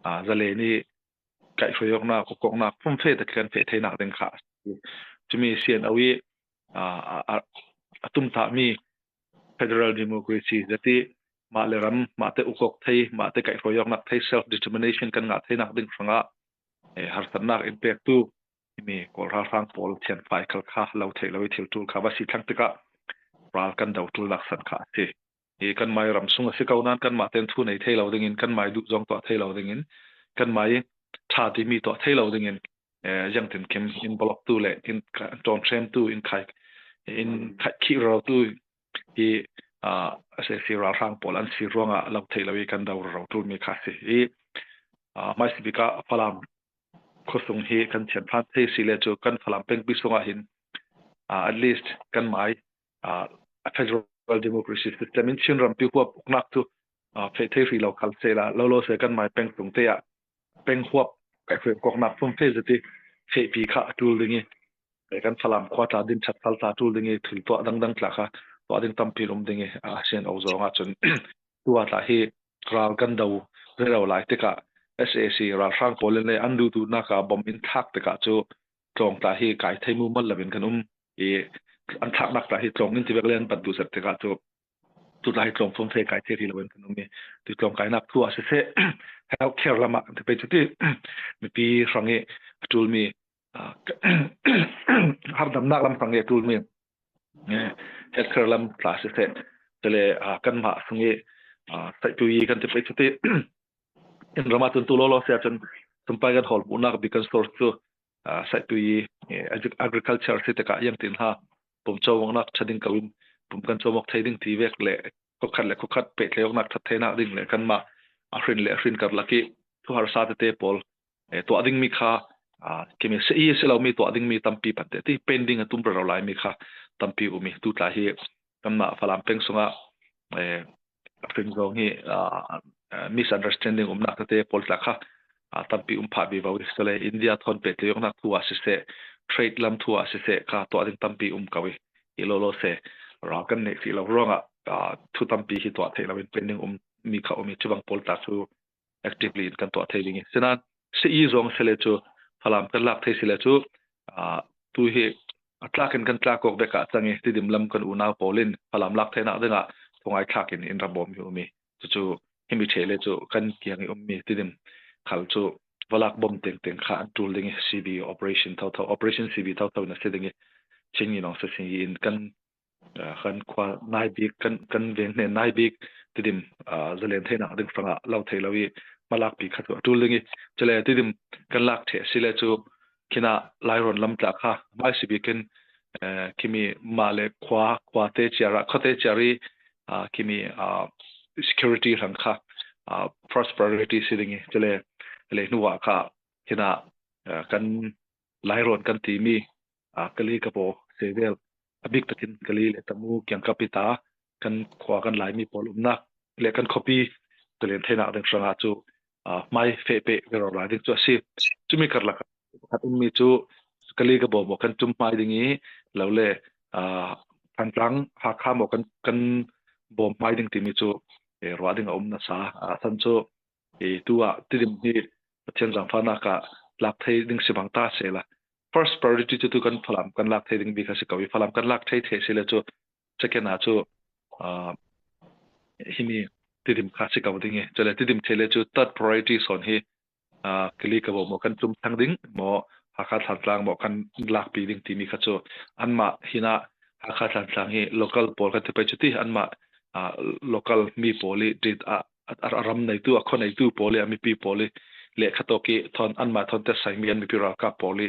Zalen i kaihhruai awknak, ukawknak fumfe te kan feh theinak ding kha a si. Cumi CNO i a tumtahmi federal democracy zati mah le ram mah te ukawk thei mah te kaihhruai awknak thei self determination kan ngah theinak ding hrangah harsatnak in pektu mi Kawl ralhrang pawl thianfai khal kha lo thei lo i thil tul kha va si thlang tikah ral kan do tul nak san kha a si. I kan mai ram sung a si ko nain kanmah tein thu nei thei lo dingin kan mai duh zong tuah thei lo dingin kan mai ṭha timi tuah thei lo dingin yangtin kim in block tu le in ṭawn hrem tu in khai in khi ro tu hi sac ralhrang pawl an si ruangah lo thei lo i kan do ro tul mi kha si i hmaisibik ah Falam khuasung hi kan thian phan thei si le cu kan Falam pengpi sungah hin at least kan mai federal democracy system in Chin rampi huap uknak cu feh thei ri lo khal se la lo lo se kan mai peng tung te ah peng huap kai hruai koknak phun fe zati fehpi kha a tul ding i kan Falam khua tla din that sal tla tul ding i thil tuah dangdang tla kha tuah ding tampi um ding i ASEAN o zong ah cun tua tla hi ral kan do rero lai tikah SAC ralhrang pawl le an du tu nak ah bom in thlak tikah cu tlawng tla hi kai thei mu mal lovin kan um i an thlaknak tla hi tlawng in tivek le an pat du set tikah cu tu tla hi tlawng fum fe kai thei ri loin kan um i tu tlawng kainak thu ah siseh health care lam ah kan ti pe cu ti mipi hrang i a ṭulmi hardamnak lam hrang i a ṭulmi health care lam tla siseh tele kanmah sung i saihpui kan ti pe cu ti in ram ah cun tu law law sia cun tumpai kan hawl hmuhnak bik kan source cu saihpui agriculture si tikah yang tin ha pum chawngnak thading ko in pum kan chawmok thei ding ti vek le khokhat le khokhat pe thlewnak that thenak ding le kanmah a hrin le a hrin karlak i thu harsa tete pawl tuah ding mi kha kimi se i se lo mi tuah ding mi tampi pan te ti pending a tum ro lai mi kha tampi umi tu tla hi kanmah Falam peng sungah hrin zong hi misunderstanding umnak tete pawl tla kha tampi um phah bi vo sele India thon pe tleyok nak thu ah siseh trade lam thu ah siseh kha tuah ding tampi um ko i hi lo lo se ral kan nei si lo ruangah thu tampi hi tuah thei lo in pending um mi kha um i chubang pawl tla cu actively in kan tuah thei ding i sinan si zong sele cu Falam kan lak thei sile cu tu hi a tlak in kan tlak awk bek ah cang i tidim lam kan unau pawl in Falam lak theinak dingah thongai thlak in in ram bawm hi umi cucu himi ṭhele cu kan kiang i ummi tidim khal cu valak bom teng teng kha an ṭul ding i CB operation thotho operation CB thotho na si ding i Chingi nong sa sing in kan kan khua nai bik kan kan veng hne nai bik tidim zalen theinak ding hrangah lo thei lo i malak pi kha chu a ṭul ding i chule tidim kan lak the sile chu khina lairon lam tla kha mai si bikin khimi ma le khua khua te chiara khote chiari khimi security rang kha first priority si ding i chule le hnuwa kha khina kan lairon kan ti mi kali ka paw sevel a bik takin kali le tamu kyang kapita kan khua kan laimi pawl umnak le kan khuapi talen thenak ding hrangah cu hmai fe pe vero lai ding cu a si. Cumi karlak pakhat ummi cu kali ka bawm kan tum hmai ding i lo le Thantlang Hakha maw kan kan bawm hmai ding timi cu ruah ding a um nasa. San cu tu ah tidim hi Pathian zaangfahnak ah lak thei ding si bang ta se la. First priority cu tu kan Falam kan lak thei ding bik a si ko i Falam kan lak thei thei si le cu second ah cu himi tidim kha si ko ding i cule tidim thele cu third priority son hi kili ka bo mo kan tum thang ding mo Hakha Thantlang mo kan lakpi ding timi kha cu anmah hina Hakha Thantlang hi local pawl kan ti pai chuti anmah local mi pawl i tit a a ram neitu a kho neitu pawl i a mipi pawl i lehkha ki thon anmah thon te saimi an mipi ralkap pawl i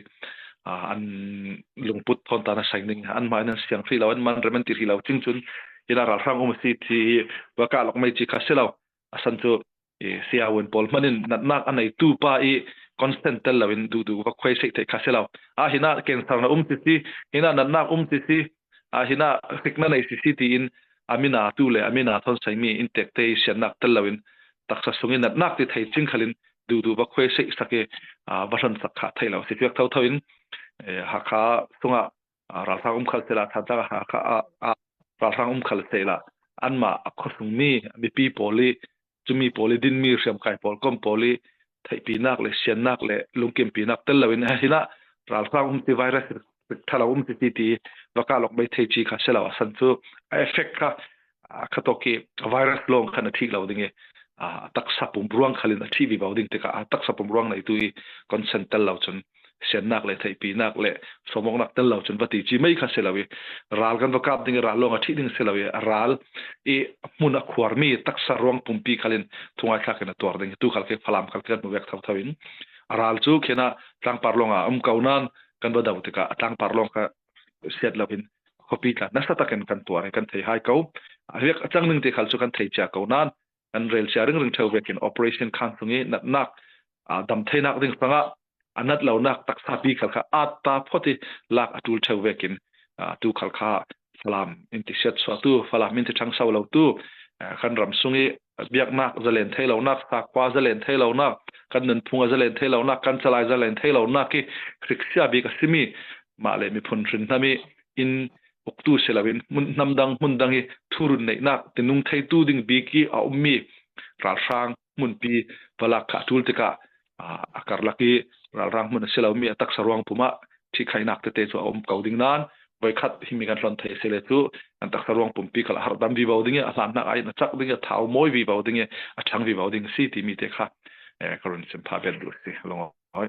an lungput thon ta na saing ding anmah in an siang hri lo an man rem an ti hri lo cing cun ila ralhrang um si thi va ka lok mei chi kha si lo asan cu siawen pawl hmanin natnak a neitu pa i consent tel loin du du va khoi sei thei kha si lo a hina cancer na um ti si hina natnak um ti si a hina hrik na nei si si tiin amina tu le amina thon saimi in tek te siannak tel loin taksa sungin natnak ti thei ching khalin du du va khoi sei sake va hran sak kha thei lo si fiak tho tho in Hakha sungah ralhrang um khal sela Thantlang Hakha ralhrang um khal sela anmah a khosung mi mipi pawl i cumi pawl i dinmi hriamkai pawl kom pawl i. Theihpinak le siannak le lungkimpinak tel loin hinah ralhrang um ti virus thalo um ti ti vaka lok mei thei chi kha selo asan cu a effect kha kha to ki virus long khan a thik lo ding i taksa pum ruang khalin a thi vi bo ding tikah a taksa pum ruang nei tu i consent tel lo cun siannak le theihpinak le somoknak tel lo cun va ti chi mei kha si lo i ral kan va kap ding i ral lawng a thi ding si lo i ral i hmun a khuarmi taksa ruang pumpi khalin thungai thlak in a tuar ding tu khal ke falam khal ke kan vek tho tho in ral cu khena tlangpar lawng ah um ko nan kan va do tikah a tlangpar lawng kha siat lo in khuapi tla nasa takin kan tuar i kan thei hai ko riak a cang ning te khal cu kan thei cia ko nan kan rel cia ring ring theu vekin operation khan chung i natnak dam theinak ding sangah a nat lonak taksa pi khal kha at ta phot i lak a tul theu vekin tu khal kha falam in ti siat chua tu falam in ti thang sau lo tu kan ram sung i biaknak zalen thei lonak sakhua zalen thei lonak kan nunphung a zalen thei lonak kan calai zalen thei lonak i riksia bik a simi mah le miphun hrin hnami in uktu si loin hmun hnam dang hmun dang i thurun neihnak tinung theitu ding bik i a ummi ralhrang hmunpi palak kha a tul tikah a karlak i ralhrang hmun a si lomi a taksa ruang pum ah ṭhikhainak tete cu a um ko ding nain voikhat himi kan hlon thei sile cu an taksa ruang pumpi khal a hardam vivo ding i a hlannak ai a cak ding i a thau mawi vivo ding i a ṭhang vivo ding si timi te kha ka run sim pha bet duh si lung.